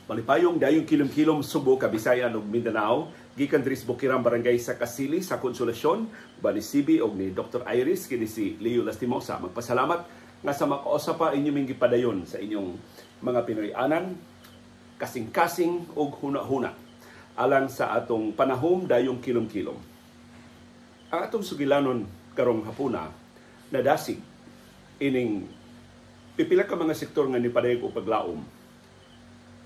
Malipayong dayong kilom-kilom Subo, Kabisayan ug Mindanao, gikan diri sa Bukirang Barangay sa Kasili sa Konsolasyon, bali CB og ni Dr. Iris, kini si Leo Lastimosa. Magpasalamat nga sa makausa pa inyo ming gipadayon sa inyong mga Pinoy-anan, kasing-kasing ug huna-huna alang sa atong panahom dayong kilom-kilom. Ang atong sugilanon karong hapuna nadasig ining pipila ka mga sektor nga nipadayag og paglaom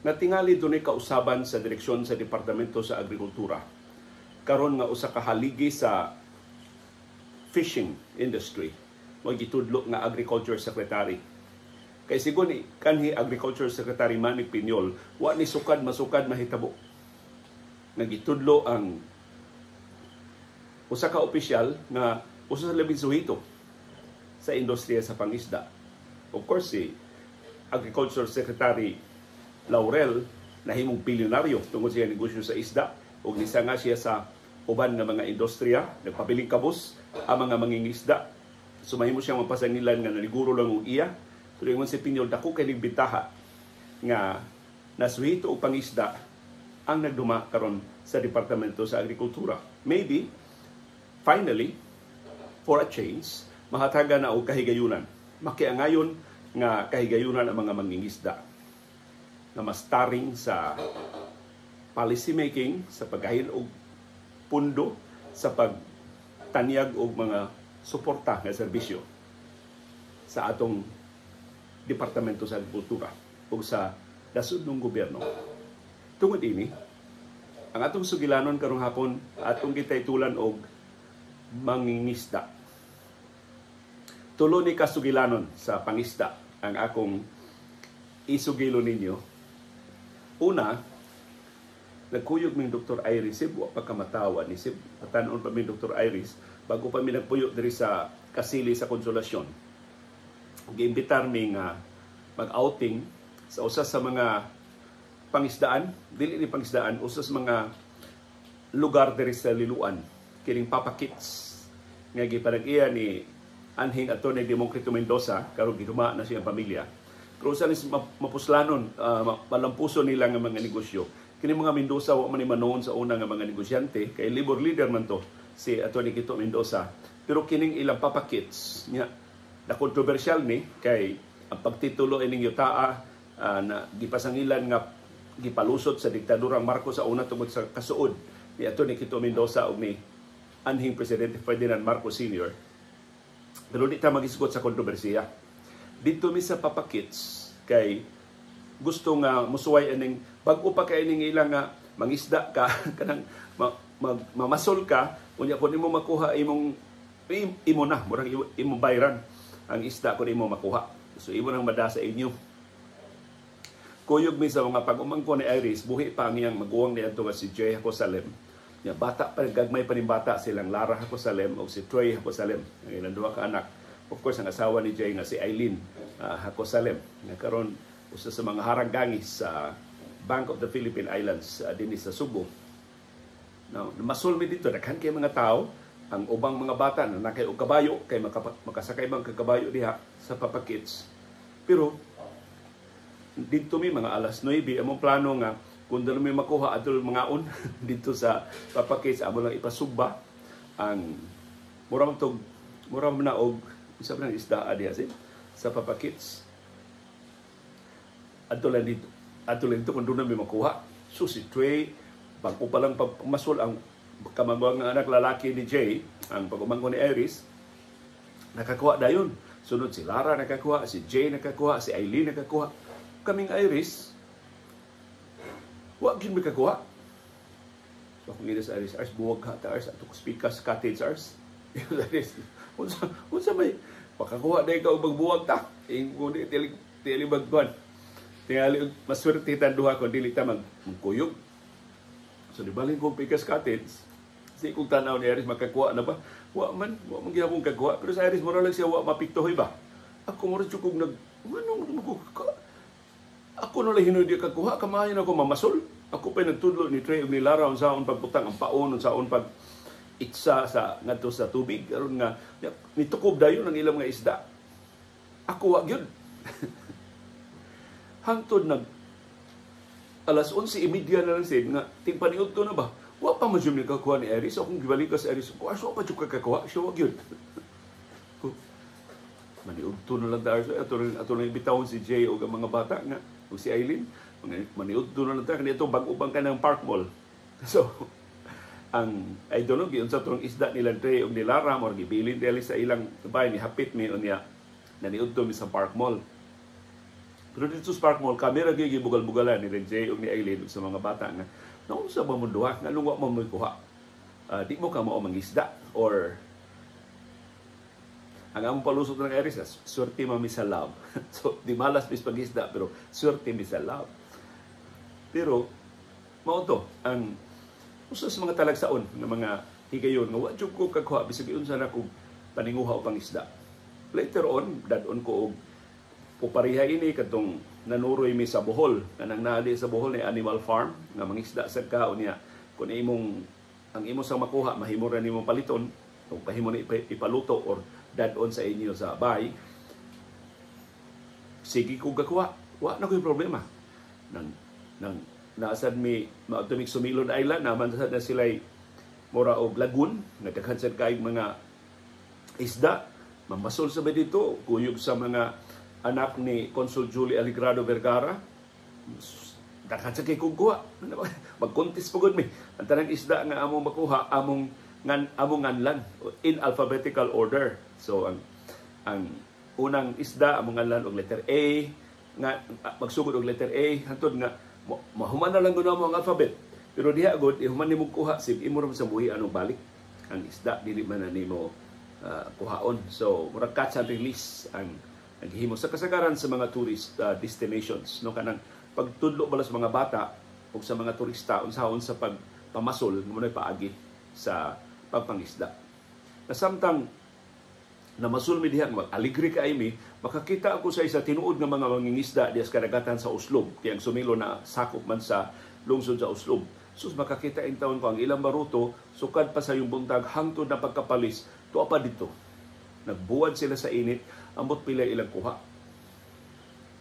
na tingali dunay kausaban sa direksyon sa Departamento sa Agrikultura karon nga usa ka haligi sa fishing industry mo gitudlo nga Agriculture Secretary. Kay sigon ni kanhi Agriculture Secretary Manny Piñol, wa ni sukad masukad mahitabo nga gitudlo ang usa ka opisyal nga usa sa labing suhito sa industriya sa pangisda. Of course, si Agriculture Secretary Laurel nahimong bilyonaryo tungod sa negosyo sa isda ug nisanga siya sa uban nga mga industriya, nagpabiling kabus ang mga mangingisda. So mahimo siyang mapasangilan nga naniguro lang og iya. Pero ingon si Piñol, dako kay bitaha nga nasuhito og pangisda ang nagduma karon sa Departamento sa Agrikultura. Maybe finally, for a change, mahatagan na og kahigayunan. Makiangayon nga kahigayunan ang mga mangingisda nga mas taring sa policy making, sa paghahin og pundo, sa pagtanyag og mga suporta nga serbisyo sa atong Departamento sa Agrikultura ug sa nasudnong gobyerno. Tungod ini, ang atong sugilanon karong hapon atong gitaytulan og mangingisda. Tulo ni kasugilanon sa pangisda ang akong isugilo ninyo. Una, nagkuyog ming Dr. Iris Sib, wa pa kamatawa ni Sib. Patanon pa mi Dr. Iris bago pa mi nagpuyo diri sa Kasili sa Konsolasyon. Giimbitar mi nga mag-outing sa usa sa mga pangisdaan, dili ni pangisdaan, usa sa mga lugar diri sa Liloan, kining Papa Kits nga gipanag-iya ni anhing Atty. Democrito Mendoza, karon giduma na siyang pamilya. Pero usa ni mapuslanon, malampuso nila nga mga negosyo. Kini mga Mendoza wa man ni manoon sa una nga mga negosyante kay labor leader man to si Atty. Quito Mendoza. Pero kining ilang Papa Kits nya na kontrobersyal ni kay ang pagtitulo ining yutaa na gipasangilan nga gipalusot sa diktadurang Marcos sa una tungod sa kasuod ni Atty. Quito Mendoza ug ni anhing Presidente Ferdinand Marcos Sr. Pero di ta magisgot sa kontrobersiya. Dito mi sa Papa Kits kay gusto nga musuway aning bag-o pa kay ining ilang nga mangisda ka kanang mamasol ka unya kun imo makuha imong imo na murag imo bayran ang isda kun imo makuha. So imo nang mada sa inyo. Kuyog mi sa mga pag-umangko ni Iris, buhi pa ang iyang maguwang niadto nga si Jay Jacosalem. Nya bata pa, gagmay pa ning bata silang Lara Jacosalem o si Troy Jacosalem, ang ilang duha ka anak. Of course, ang asawa ni Jay nga si Eileen Jacosalem nga karon usa sa mga harang-gangis sa Bank of the Philippine Islands dinhi sa Subo. Now, masul mi dito, daghan kay mga tao, ang ubang mga bata na nakay og kabayo kay makasakay bang kakabayo diha sa Papa Kits. Pero didto mi mga alas 9, among plano nga kung doon mi makuha adto mangaon didto sa Papa Kits, amo lang ipasugba ang mura man tog mura man na og usa pa nang isda diha sa Papa Kits. Adto lang dito. Adto lang dito kung doon mi makuha. So si Trey, bago pa lang pagmasol ang kamagwang nga anak lalaki ni Jay, ang pag-umangko ni Iris, nakakuha dayon. Sunod si Lara nakakuha, si Jay nakakuha, si Eileen nakakuha. Kaming Iris, wa gyud mi kakuha. So akong ina sa Iris, "Ars, buwag ka ta, Ars, ato ko Pikas Cottage, Ars." Iris, unsa may makakuha dahil ka og magbuwag ta. Ingon di tili tili magkuan. Tingali maswerte tan duha kung dili ta magkuyog. So di balhin kong Pikas Cottage, si kong tanaw ni Iris makakuha na ba? Wa man gihapon kakuha. Pero sa Iris mura lang siya wa mapiktohoy ba? Ako mura jud kog nag ngano mo ko ako na lang hinundi kakuha, kamayo na ako mamasol. Ako pa nagtudlo ni Trey ug ni Lara unsaon pagbutang ang paon, unsaon pag itsa sa ngadto sa tubig aron nga nitukob dayon ang ilang mga isda. Ako wa gyud. Hangtod nag Alas 11:30 na lang, Sid, nga tingpaniudto na ba? Wa pa man jud mi kakuha ni Iris. Akong gibalik sa Iris. Wa so pa jud ka kakuha. Siya wa gyud. Maniudto na lang ta. Ato lang ibitawon si Jay o ang mga bata nga o si Eileen. Maniudto na lang ta. Kani ito bag-o bang kanang Park Mall. So, ang I don't know giunsa tong isda nila Dre og nilara or gibilin dili sa ilang bahay ni hapit mi unya naniudto mi sa Park Mall. Pero dito sa Park Mall, kami ra gyud gibugal-bugalan ni Jay og ni Eileen ug sa mga bata nga naunsa ba mo duha nganong wa man mo'y kuha? Di mo ka mao mangisda or ang among palusot ng Iris, swerte man mi sa love. So, di malas mis pangisda, pero swerte mi sa love. Pero, mao to, ang usa sa mga talagsaon ng mga higayon nga wa jud ko kakuha bisag unsa na kog paninguha o pangisda. Later on, dad-on ko og pupariha ini kadtong nanuroy mi sa Bohol, kanang naa sa Bohol ni Animal Farm nga mangisda sad ka unya kun imong ang imo sang makuha mahimo ra nimo paliton o kahimo ni ipaluto or dad-on sa inyo sa bay. Sige ko gakuha, wa na ko'y problema. Nang nang naasad mi maadto mig Sumilon Island, naman sad na sila'y mura og lagoon nga daghan sad kaayong mga isda. Mamasol sa ba dito, kuyog sa mga anak ni Consul Julie Aligrado Vergara. Daghan sa kay kog kuha. Mag-contest pa gud mi. Ang tanang isda nga among makuha, among nganlan in alphabetical order. So ang unang isda among nganlan og letter A, nga magsugod og letter A hantod nga mahuman na lang gud mo ang alphabet. Pero diha gud ihuman nimo kuha sib imo ra sa buhi anong balik ang isda dili man na nimo kuhaon. So murag catch and release ang naghihimo sa kasagaran sa mga tourist destinations, no, kanang pagtudlo bala sa mga bata o sa mga turista unsaon sa pagpamasol mo paagi sa pagpangisda. Na samtang namasul mi diha mag-aligre kay mi, makakita ako sa isa tinuod nga mga mangingisda diha sa kadagatan sa Oslob, kay ang Sumilo na sakop man sa lungsod sa Oslob. Sus, makakita in taon ko ang ilang baruto sukad pa sa yung buntag hangtod na pagkapalis tuwa pa dito. Nagbuwad sila sa init, ambot pila ilang kuha.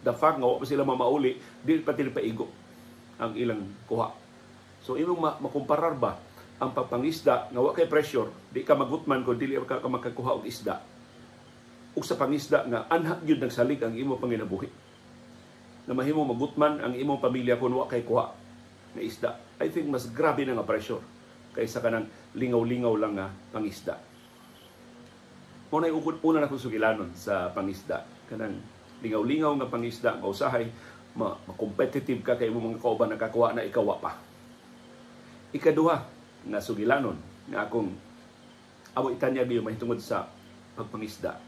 The fact nga wa pa sila mamauli, di pa sila paigo ang ilang kuha. So imong makumparar ba ang pagpangisda nga wa kay pressure, di ka magutman kung dili ka makakuha og isda. Ug sa pangisda nga anha gyud nagsalig ang imong panginabuhi. Na mahimo magutman ang imong pamilya kung wa kay kuha nga isda. I think mas grabe na nga pressure kaysa kanang lingaw-lingaw lang nga pangisda. Mao na una na kong sugilanon sa pangisda. Kanang lingaw-lingaw nga pangisda nga usahay ma-competitive ka kay imong mga kauban nakakuha na ikaw wa pa. Ikaduha nga sugilanon nga akong amo itanyag niyo mahitungod sa pagpangisda.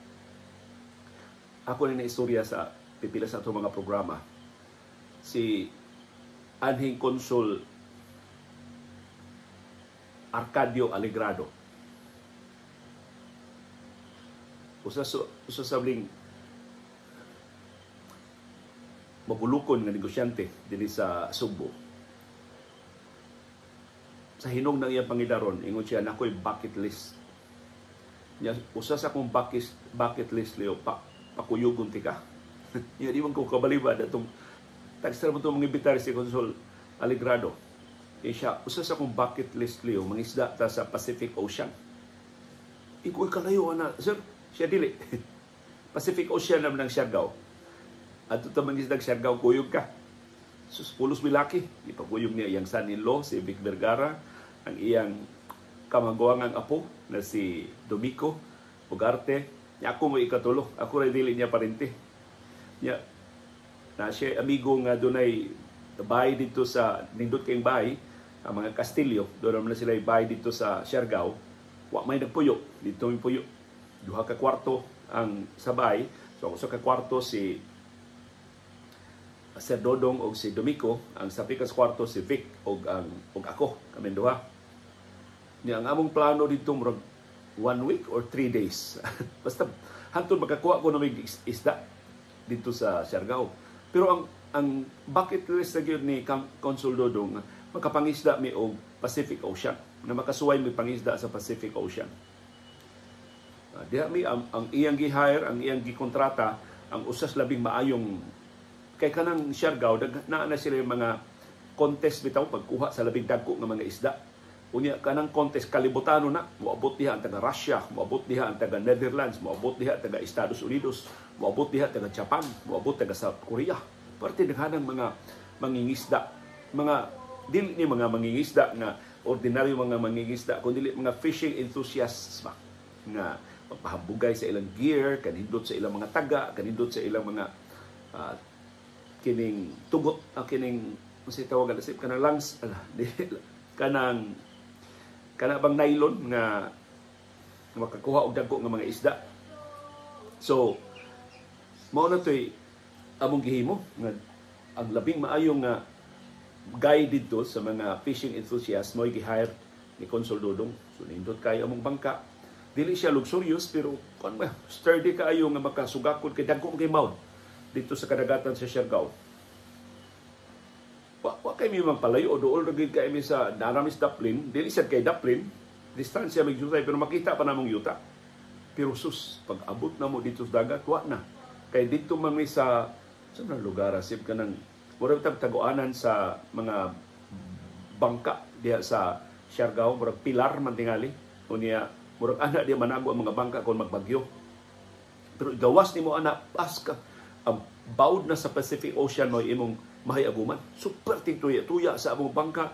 Ako na istorya sa pipila sa atong mga programa. Si anhing Consul Arcadio Alegrado. Usa sabling mabulukon nga negosyante dinhi sa Sugbo. Sa hinog ng iyang pangidaron, ingon siya, nakoy bucket list. Nya, usa sa akong bucket list, Leo, pakuyugon tika. Nya, di man ko kabaliba atong tagsara mo itong mga imbitar si Consul Alegrado. E siya, usa sa akong bucket list, Leo, mangisda ta sa Pacific Ocean. Iko'y kalayo, ana, sir, siya dili. Pacific Ocean naman ng Siargao. At ito mangisda Siargao, kuyog ka. Sus, pulos milaki. Ipakuyog niya iyang son-in-law, si Vic Vergara, ang iyang kamaguangang apo na si Domico Ugarte. Niya, ako mo ikatulo. Ako rin dili niya parente. Niya, na siya amigo nga dunay bahay dito sa nindot kayong bahay, ang mga Castillo, doon naman na sila bahay dito sa Siargao. Wa may nagpuyo. Dito may puyo. Duha ka kwarto ang sa bahay. So ang usa ka kwarto si Sir Dodong og si Domico, ang sa pikas kwarto si Vic og ang og ako, kaming duha. Niya ang among plano dito murag 1 week or 3 days. Basta hantod makakuha ko ng isda dito sa Siargao. Pero ang bucket list na gyud ni Consul Dodong, makapangisda mi og Pacific Ocean, na makasuway mi pangisda sa Pacific Ocean. Diha mi ang iyang gi-hire, ang iyang gikontrata, ang usas labing maayong kay kanang Siargao naa na sila yung mga Contest bitaw, pagkuha sa labing dagko nga mga isda. Unya kanang contest kalibutano na, moabot diha ang taga Russia, moabot diha ang taga Netherlands, moabot diha taga Estados Unidos, moabot diha taga Japan, moabot taga South Korea. Parte daghanang mga mangingisda, mga dili ni mga mangingisda nga ordinaryo mga mangingisda, kundi mga fishing enthusiasts ba nga magpahambugay sa ilang gear, kanindot sa ilang mga taga, kanindot sa ilang mga kining tugot, kining unsay tawagan isip kanang langs, kanang kana bang nylon nga makakuha og dagko nga mga isda. So mao na to'y among gihimo nga ang labing maayo nga guide didto sa mga fishing enthusiasts mo'y gi-hire ni Consol Dodong. So nindot kayo among bangka. Dili siya luxurious, pero kon ba sturdy kaayo nga makasugakod kay dagko kay mouth dito sa kadagatan sa Siargao. Wa kay mi palayo o duol ra gid kay mi sa Naramis Daplin, dili sad kay Daplin, distansya mig jutay, pero makita pa namong yuta. Pero sus, pag abot na mo dito sa dagat, wa na. Kay dito man mi sa sa lugar asip kanang murag taguanan sa mga bangka diha sa Siargao, murag pilar man tingali. Unya murag ana diha manago ang mga bangka kon magbagyo. Pero gawas nimo ana, paska ang bawd na sa Pacific Ocean mo imong mahiaguman. Super tingtuya-tuya sa among bangka.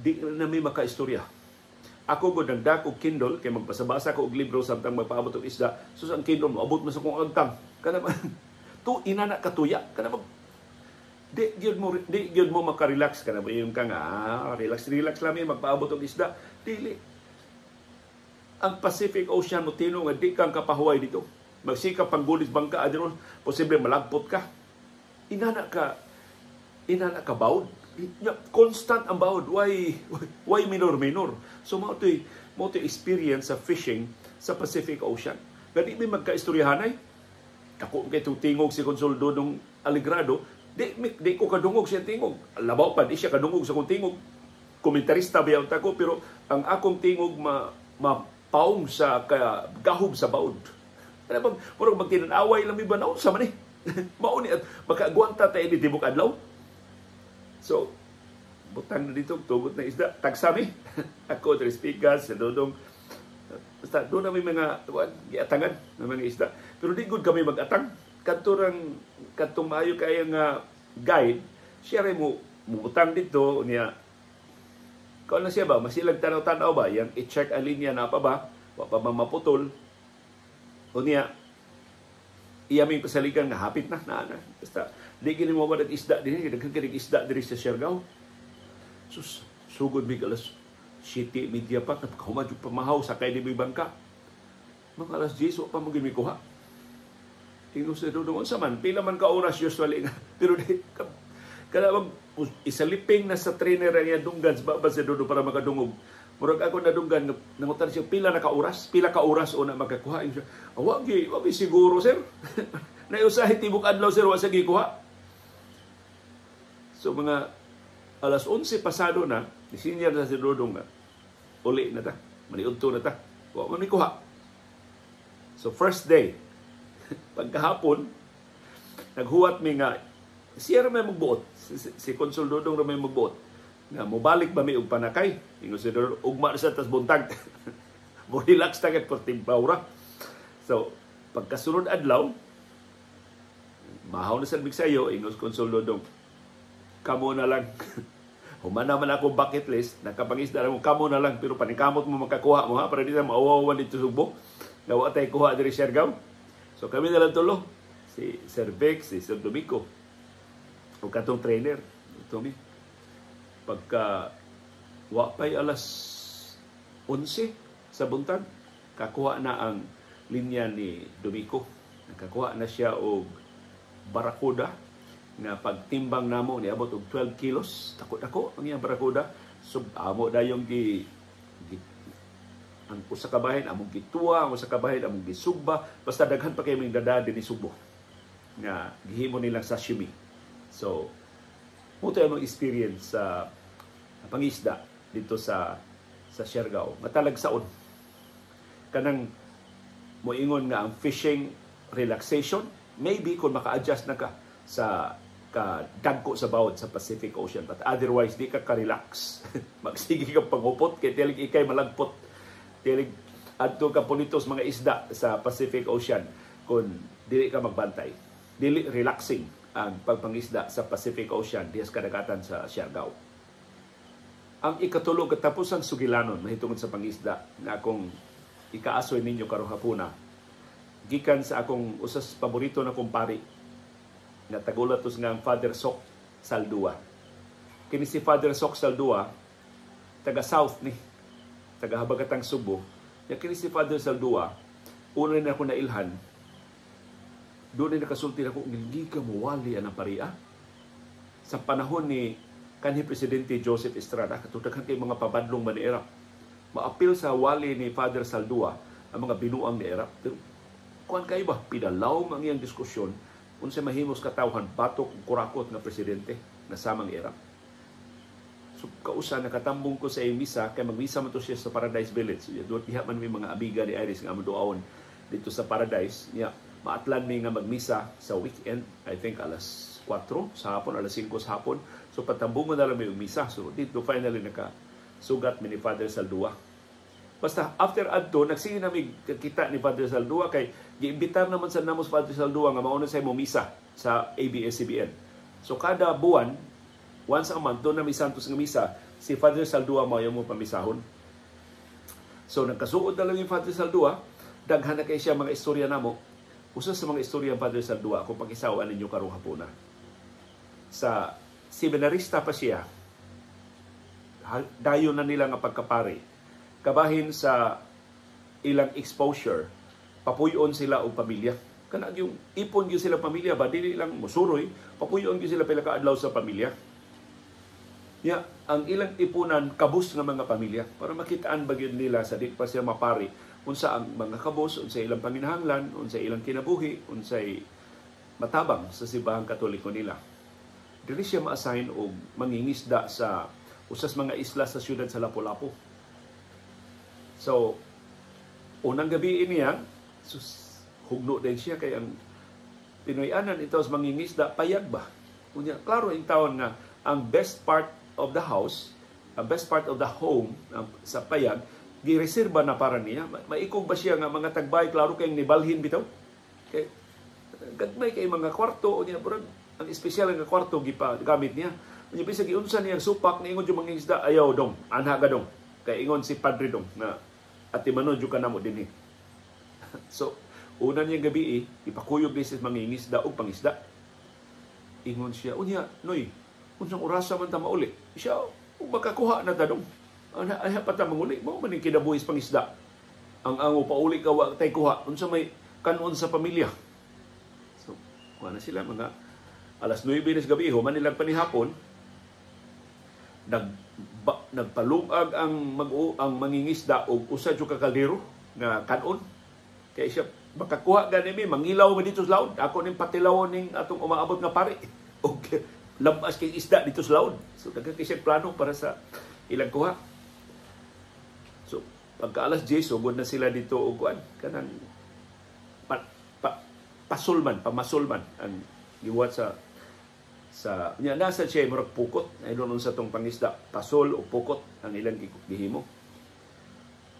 Di na mi makaistorya. Ako gud nagdak og Kindle kay magpasabasa ko og libro samtang magpaabot og isda. Sus, ang Kindle moabot man sa akong agtang. Kana ba tu inana katuya kana ba di gyud mo makarelax. Kana ba yung ka nga relax relax lang mi magpaabot og isda. Dili, ang Pacific Ocean mo tino nga di kang kapahuway dito. Magsikap panggulis bangka adino, posible malagpot ka. Inana ka bawd. Constant ang bawd, why minor minor. So mao to'y experience sa fishing sa Pacific Ocean. Gani mi magkaistoryahanay. Dako kay tingog si Consol Dodong Alegrado, di ko kadungog siya tingog. Labaw pa di siya kadungog sa akong tingog. Komentarista ba ko, pero ang akong tingog ma mapaong sa gahom sa baud. Kana bang murag magtinan-away lang mi ba, sa man eh. Mao ni at makaagwanta ta ini tibok adlaw. So butang na dito tugot na isda, tagsami. Ako, Tres Pigas, sa Dodong. Basta doon na may mga giatangan ng mga isda. Pero di gud kami mag-atang. Kadto rang kadtong maayo kaya nga guide, siya rin mo mubutang dito niya. Kung na siya ba, masilag tanaw-tanaw ba, yang i-check ang linya na pa ba, wa pa ba maputol. O niya, iya may pasaligan nga hapit na, na, na. Basta, di gini mo ba isda din, daghan kini isda diri sa Siargao. Sus, sugod mig alas 7:30 pa, kapag yung pamahaw, sakay di bangka. Mga alas 10, wa pa mo kuha. Tingnan sa Dodong, unsa man, pila man ka oras usually nga. Pero di, kada mag, isaliping na sa trainer ang iyang dunggan, sa baba sa Dodong para makadungog. Murag ako nadunggan, nangutan siya, pila na ka oras, pila ka oras o na makakuha. Siya, wagi, wagi siguro, sir. Naiusahin tibok adlaw, sir, wa sa gikuha. So mga alas 11 pasado na, ni-senior na si Dodong nga, uli na ta, maniudto na ta, wa man kuha. So first day, pagkahapon, naghuwat mi nga, siya ra may magbuot, si Consol Dodong ra may magbuot, nga mobalik ba mi og panakay? Ingon si Dodong, ugma na sa tas buntag. Mo relax ta kay pertimbawra. So, pagkasunod adlaw, mahaw na sa sayo, ingon si Consol Dodong, kamo na lang. Human naman ako bucket list, nakapangisda na mo, kamo na lang, pero panikamot mo makakuha mo ha, para di na maawawan dito Sugbo. Nawa tayo kuha diri Siargao. So kami na lang tulo, si Sir Vic, si Sir Domico, o katong trainer, ito mi. Pagka wa pa'y alas 11 sa buntag, kakuha na ang linya ni Domico. Nakakuha na siya og barakuda nga pagtimbang namo niabot og 12 kilos. Dako-dako ang iyang barakuda. So amo dayong gi ang usa ka bahin among gituwa, ang usa ka bahin among gisugba, basta daghan pa kay ming dada dinhi Sugbo nga gihimo nilang sashimi. So mo to among experience sa pangisda dito sa Siargao. Matalagsaon. Kanang moingon nga ang fishing relaxation, maybe kung maka-adjust na ka sa ka dagko sa bawod sa Pacific Ocean. But otherwise, di ka ka-relax. Magsige ka pangupot kay tiyalig ikay malagpot. Tiyalig adto ka punitos mga isda sa Pacific Ocean kung dili ka magbantay. Dili relaxing ang pagpangisda sa Pacific Ocean dihas kadagatan sa Siargao. Ang ikatulo katapos ang sugilanon mahitungod sa pangisda na akong ikaasoy ninyo karong hapuna, gikan sa akong usas paborito na kumpari nga tagulatos nga ang Father Sok Saldua. Kini si Father Sok Saldua, taga South ni, taga Habagatang Subo. Ya kini si Father Saldua, una na ako nailhan, doon na nakasulti ako, hindi ka muwali ang paria. Sa panahon ni kanhi Presidente Joseph Estrada, katong kay mga pabadlong man ni Erap, maapil sa wali ni Father Saldua ang mga binuang ni Erap. Pero kuan kay ba, pidalawom ang iyang diskusyon unsa mahimos katawhan batok kurakot nga presidente na samang Erap. So kausa nakatambong ko sa misa kay magmisa man to siya sa Paradise Village. Doon diha man may mga amiga ni Iris nga amoduawon dito sa Paradise. Niya maatlan mi nga magmisa sa weekend, I think alas 4 sa hapon, alas 5 sa hapon. So patambungon na lang may misa. So dito finally nakasugat mi ni Father Saldua. Basta after adto nagsige nami kita ni Father Saldua kay giimbitar naman sa namo sa Father Saldua nga mauna sa misa sa ABS-CBN. So kada buwan, once a month, doon na may Santos nga misa, si Father Saldua mao yung mo pamisahon. So nagkasuod na lang yung Father Saldua, daghan na kay siya mga istorya namo. Usa sa mga istorya ng Father Saldua kung pag-isawan ninyo karong hapuna. Sa seminarista pa siya, dayon na nila nga pagkapari. Kabahin sa ilang exposure, papuyon sila og pamilya. Kanang yung ipon gyud sila pamilya ba, dili lang musuroy, papuyon gyud sila pila ka adlaw sa pamilya. Ya, ang ilang ipunan kabus nga mga pamilya para makitaan ba gyud nila sa di pa siya mapari unsa ang mga kabus, unsa ilang panginahanglan, unsa ilang kinabuhi, unsay matabang sa simbahang Katoliko nila. Dili siya ma-assign og mangingisda sa usas mga isla sa siyudad sa Lapu-Lapu. So, unang gabi niya, sus, hugno din siya kay ang Pinoy-anan ito sa mangingisda, payag ba? Unya, klaro yung taon nga, ang best part of the house, ang best part of the home sa payag, gireserba na para niya. Maikog ba siya nga mga tagbay, klaro kayong nibalhin bitaw? Kay, gagmay kay mga kwarto, unya, pero ang espesyal nga kwarto gipa gamit niya. Unya, bisag giunsa niya ang supak, niingon yung mangingisda, ayaw dong, anha ka dong. Kay ingon si Padre dong na ati manon jud ka namo dinhi. So, una niyang gabi, ipakuyog ni sa mangingisda og pangisda. Ingon siya, unya, noy, unsang orasa man ta mauli? Siya, makakuha na ta dong. Ay pa ta manguli, mao man ning kinabuhis pangisda. Ang ango pauli ka wa tay kuha, unsa may kanon sa pamilya. So, kuha na sila mga alas 9 ng gabi, human nilang panihapon, nagpalungag ang mangingisda og usa jud ka kaldero nga kanon. Kay siya makakuha gani mi mangilaw man dito sa laod. Ako ning patilawon ning atong umaabot nga pari og labas kay isda dito sa laod. So daghan kay siya plano para sa ilang kuha. So pagka alas 10 sugod na sila dito og kuan kanang pasulman, pamasulman ang giwat sa niya nasa siya murag pukot ay doon sa tong pangisda pasol o pukot ang ilang gihimo.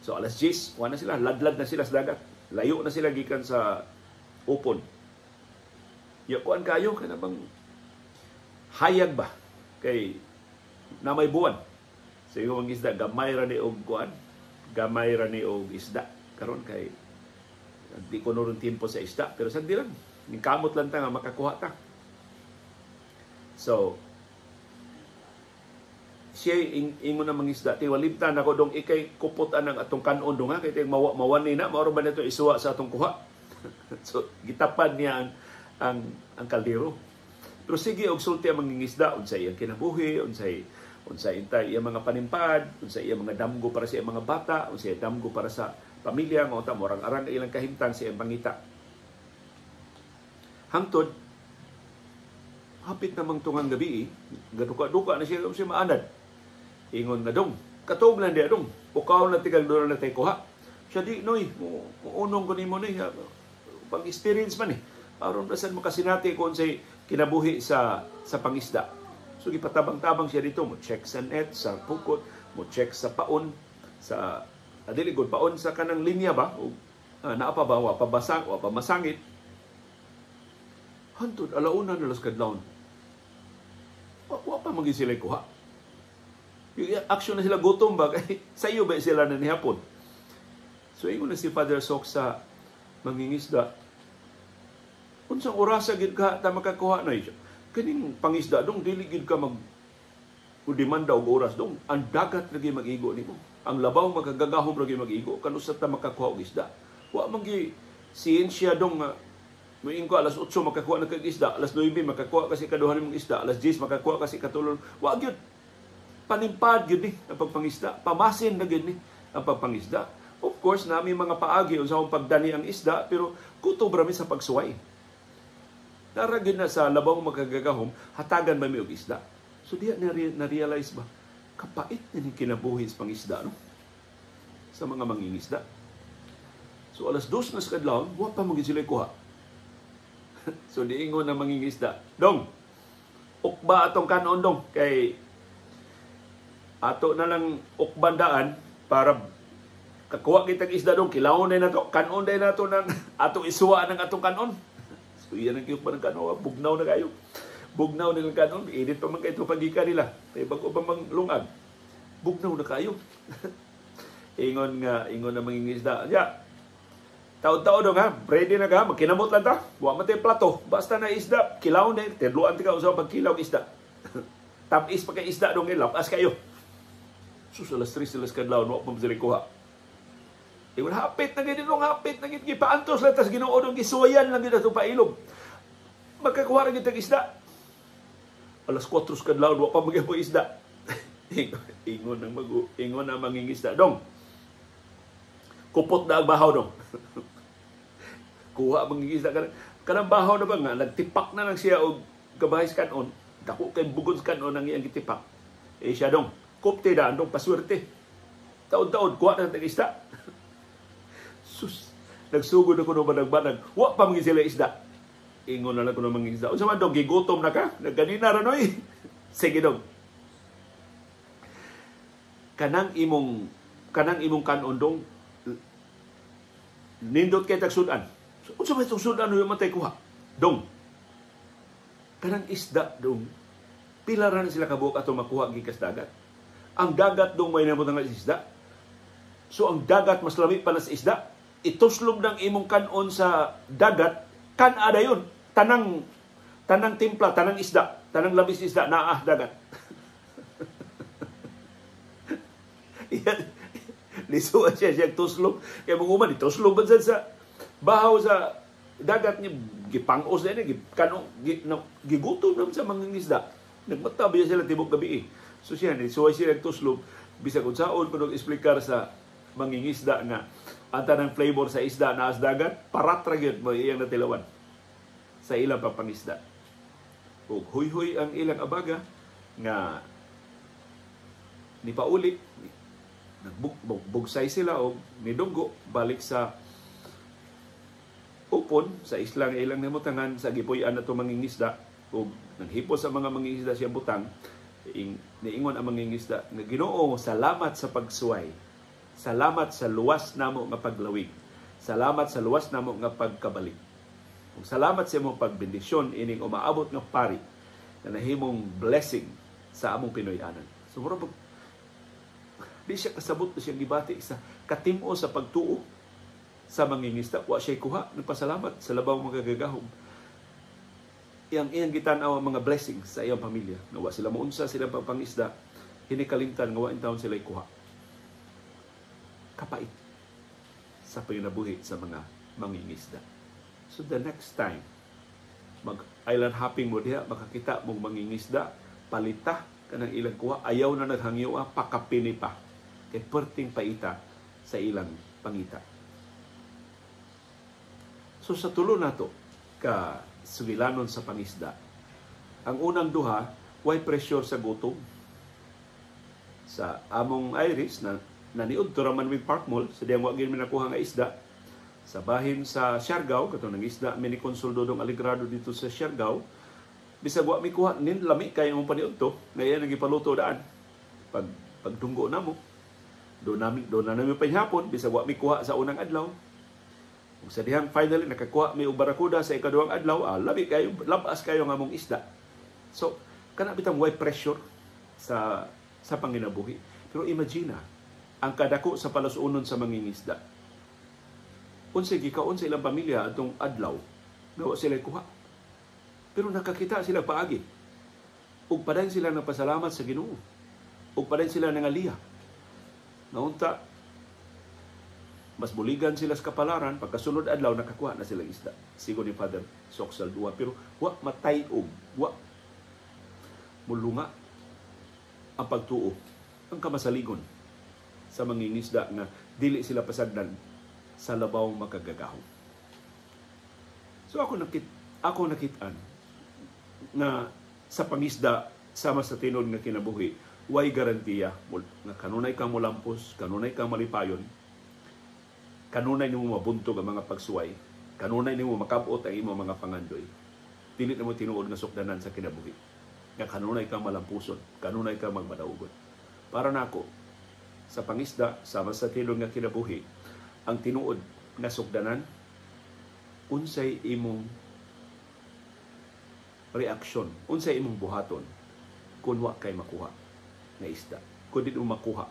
So alas 10 kuha na sila, ladlad na sila sa dagat, layo na sila gikan sa upon. Ya kuan kayo kana bang hayag ba kay na may buwan. So yung mga isda gamay ra ni og kuan, gamay ra ni og isda karon kay di ko noron tiempo sa isda pero sandi lang ningkamot lang ta nga makakuha ta. So, siya ingon na mangisda, tiwalibtan ako dong ikay kuputan ang atong kanon dong ha, kay tayong mawani na, mauro ba nito isuwa sa atong kuha? So, gitapad niya ang kaldero. Pero sige, og sulti ang mangingisda, unsay iyang kinabuhi, unsay unsay iyang mga panimpad, unsay iyang mga damgo para sa iyang mga bata, unsay damgo para sa pamilya, nga unta morang arang ilang kahimtang sa iyang pangita. Hangtod, hapit namang tungang gabi, gaduka-duka na siya, siya maanad. Ingon na dong, katuog lang di adong, ukaw na tigal doon na tayo kuha. Siya di, noy, unong ko ni mo, noy, pang-experience man eh. Aron basan makasinati kung say kinabuhi sa pangisda. So gipatabang-tabang siya dito, mo check sa net, sa pukot, mo check sa paon, sa dili gud paon sa kanang linya ba o naa pa ba, wa pa basang, wa pa masangit. Hantod alauna na las kadlawon. Wa pa man sila kuha. Action na sila gutom ba kay sa iyo ba sila na nihapon. So ingon na si Father Sok sa mangingisda, unsang orasa gid ka ta makakuha na siya? Kining pangisda dong dili gid ka mag demanda og oras dong. Ang dagat lagi mag-igo nimo. Ang labaw magagagahom lagi mag-igo kanus ta makakuha og isda. Wa man gi siyensya dong nga muingon ko alas 8 makakuha na kag isda, alas 9 makakuha kasi kaduha nimong isda, alas 10 makakuha kasi katulon. Wa gyud, panimpad gyud ni ang pagpangisda, pamasin na gyud ni ang pagpangisda. Of course, nami mga paagi unsa akong pagdani ang isda, pero kutob ra mi sa pagsuway. Nara gyud na sa labaw magagagahom, hatagan ba mi og isda. So diya na-realize ba, kapait na ni kinabuhi sa pangisda, no? Sa mga mangingisda. So alas 2 na sa kadlawon, wa pa man sila kuha. So diingon ang mangingisda, dong, ukba atong kanon dong, kay ato na lang ukbandaan para kakuha kitang isda dong, kilawon na nato, kanon na nato ng atong isuwa ng atong kanon. So iyan ang kiyukba ng kanon, bugnaw na kayo. Bugnaw nilang kanon, init pa man kayo pagika nila, kay bago pa mang lungag. Bugnaw na kayo. Ingon nga, ingon na mangingisda. Ya, taon-taon dong ha, ready na ka, magkinamot lang ta. Wa man tayo plato, basta na isda, kilawon na, tidluan ti ka usaw pagkilaw isda. Tamis pa kay isda dong, lapas kayo. Sus, alas 3 alas kadlawon, wa pa sila kuha. Ingon, hapit na gid dong, hapit na gid, gipaantos lang tas Ginoo dong, gisuwayan lang gid atong pailog. Magkakuha ra gid tag isda. Alas 4 sa kadlawon, wa pa magyapon isda. Ingon ang ingon ang mangingisda dong. Kupot na ang bahaw dong. Kuha mangingisda kanang bahaw na ba nga nagtipak na lang siya og kabahay sa kanon, dako kay bugon sa kanon ang iyang gitipak. Eh siya dong, kupte daan dong, paswerte. Taon-taon kuha na tag isda. Sus, nagsugod ako no banag-banag, wa pa man sila isda. Ingon na lang ko ng mangingisda. Unsa man dong, gigutom na ka? Nagganina ra noy. Sige dong. Kanang imong kanon dong, nindot kay tagsudan. Unsa man itong sudan uy matay kuha? Dong. Kanang isda dong, pila ra na sila kabuok ato makuha gikas dagat. Ang dagat dong may namutang nga isda. So ang dagat mas lami pa na sa isda. Ituslob ng imong kanon sa dagat, kan-a dayon, tanang timpla, tanang isda, tanang labis isda naa dagat. Lisuan siya tuslob. Kaya mga uman, ituslob ba sa bahaw sa dagat niya, gipangos na niya, gigutom naman sa mga isda. Nagmata ba sila tibok gabi eh. So siya, lisuan siya tuslob, bisag unsaon kung nag-explicar sa mangingisda nga ang tanang flavor sa isda na as dagat, parat ra gyud mo iyang natilawan sa ilang pagpangisda. Ug huy-huy ang ilang abaga nga nipauli, nagbugsay sila og nidunggo balik sa upon sa islang ilang namutangan sa gipuy-an ato mangingisda. Ug nanghipos sa mga mangingisda siyang butang, niingon ang mangingisda nga Ginoo, salamat sa pagsuway. Salamat sa luwas namo nga paglawig. Salamat sa luwas namo nga pagkabalik. Ug salamat sa imong pagbendisyon ining umaabot nga pari na nahimong blessing sa among Pinoy-anan. So mura di siya kasabot na siyang gibati sa katimo sa pagtuo sa mangingisda. Wa siya kuha, nagpasalamat sa labaw magagagahom. Iyang gitan-aw ang mga blessings sa iyang pamilya. Nga wa sila mounsa silang pagpangisda, hinikalimtan nga wa intawon sila kuha. Kapait sa panginabuhi sa mga mangingisda. So the next time mag-island hopping mo diha, makakita mong mangingisda, palita kanang ilang kuha, ayaw na naghangyo, pakapini pa. Kay perting paita sa ilang pangita. So sa tulo nato ka sugilanon sa pangisda, ang unang duha, way pressure sa gutom. Sa among Iris na naniud to raman with Park Mall, sa diyang wa gyud mi nakuha nga isda. Sa bahin sa Siargao, katong nang isda mi ni Konsul Dodong Alegrado dito sa Siargao, Bisag wa mi kuha nin lami kay imong paniudto, nga iya gipaluto daan. Pag pagdunggo namo, doon na nami panghapon bisag wa mi kuha sa unang adlaw. Ug sa dihang finally nakakuha mi og barakuda sa ikaduhang adlaw, labi kayo, labas kayo nga among isda. So, kana bitang way pressure sa panginabuhi. Pero imagine ang kadako sa palasunon sa mangingisda. Unsay gikaon sa ilang pamilya atong adlaw nga wa sila kuha. Pero nakakita sila paagi. Ug padayon sila nagpasalamat sa Ginoo. Ug padayon sila nangaliya. Naunta mas buligan sila sa kapalaran, pagkasunod adlaw nakakuha na sila isda. Sigon ni Father Sok Saldua, pero wa matay-og, wa mulunga ang pagtuo, ang kamasaligon sa mangingisda nga dili sila pasagdan sa labaw makagagahom. So ako nakit-an na sa pangisda sama sa tinuod nga kinabuhi, way garantiya nga kanunay ka molampos, kanunay ka malipayon, kanunay nimo mabuntog ang mga pagsuway, kanunay nimo makabot ang imong mga pangandoy. Dili nimo tinuod nga sukdanan sa kinabuhi. Nga kanunay ka malampuson, kanunay ka magmadaugon. Para nako, sa pangisda sama sa tinuod nga kinabuhi, ang tinuod nga sukdanan, unsay imong reaksyon, unsay imong buhaton kung wa kay makuha na isda, kung di mo makuha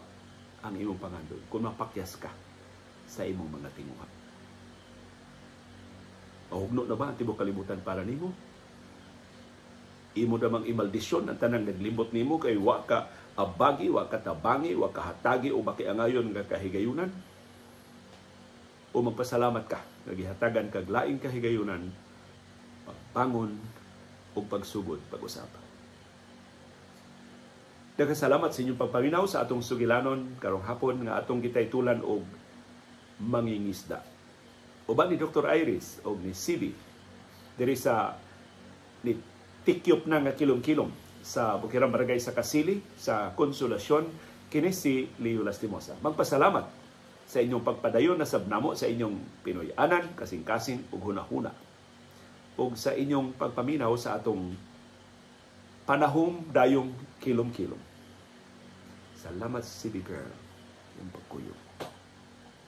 ang imong pangandoy, kung mapakyas ka sa imong mga tinguha. Mahugno na ba ang tibok kalibutan para nimo? Imo damang imaldisyon ang tanang naglimbot nimo kay wa ka abagi, wa ka tabangi, wa ka hatagi o makiangayon nga kahigayunan? O magpasalamat ka nga gihatagan kag laing kahigayunan pagbangon o pagsugod pag-usap. Daghang salamat sa inyong pagpaminaw sa atong sugilanon karong hapon nga atong gitaytulan og mangingisda. Uban ni Dr. Iris og ni CB diri sa ni tikyop na nga kilom-kilom sa Bukirang Barangay sa Kasili sa Konsolasyon, kini si Leo Lastimosa. Magpasalamat sa inyong pagpadayon na sabnamo sa inyong Pinoy-anan, kasing-kasing ug hunahuna, ug sa inyong pagpaminaw sa atong panahom dayong kilom-kilom. Salamat, CB girl, yung pagkuyog.